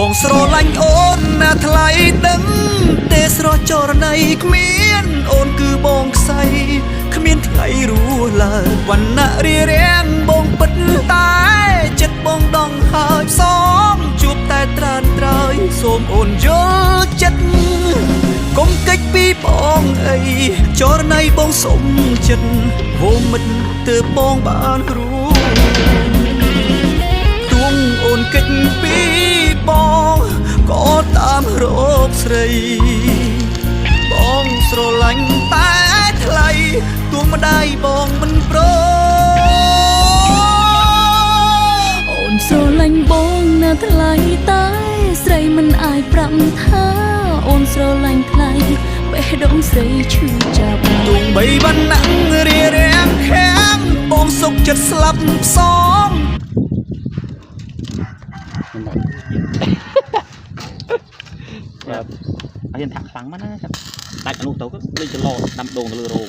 បងស្រឡាញ់អូនណាថ្លៃដឹងទេស្រស់ចរណៃគ្មានអូនគឺបងខ្សៃគ្មានថ្ងៃរួឡើយវណ្ណៈរារាំងបងពិតតែចិត្តបងដងហើយផ្សំជួបតែត្រើនត្រើយសូមអូនយល់ចិត្តកុំកិច្ចពីបងអីចរណៃបងសុំចិត្តវោមិតទើបបងបានរួ ទួងអូនកិច្ចពីបងក៏តាមរកស្រី បងស្រឡាញ់តែថ្លៃទួងម្ដាយបងមិនព្រម អូនស្រឡាញ់បងណាថ្លៃតែស្រីមិនអាចប្រាប់ថាអូនស្រឡាញ់ថ្លៃបេះដូងស្រីឈឺចាប់ ទួងបីវណ្ណៈរារាំងខាំបងសុកចិត្តស្លាប់ផ្សំ មិនដែរបាទហើយធាក់ខ្លាំងមកណាចាប់ដាច់អនុទៅក៏លេចចលោដាំដងទៅលើរោង